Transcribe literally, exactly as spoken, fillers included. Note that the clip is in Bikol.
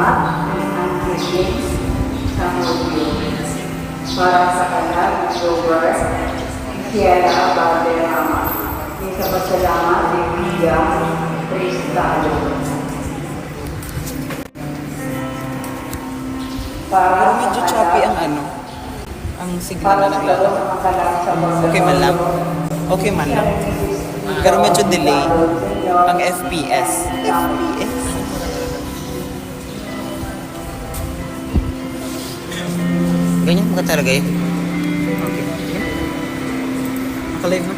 Ang Kitchen sa Mobile. Para sa kanal, Robert, Kiera Valderrama. May kapasalamat ni Pia Tristado. Para Medyo choppy ang ano, ang signal na naglalaro. Okay man lang. Okay man lang. Pero medyo delay ang F P S. F P S? Ganyan ba talaga yun? Okay. Nakalive na.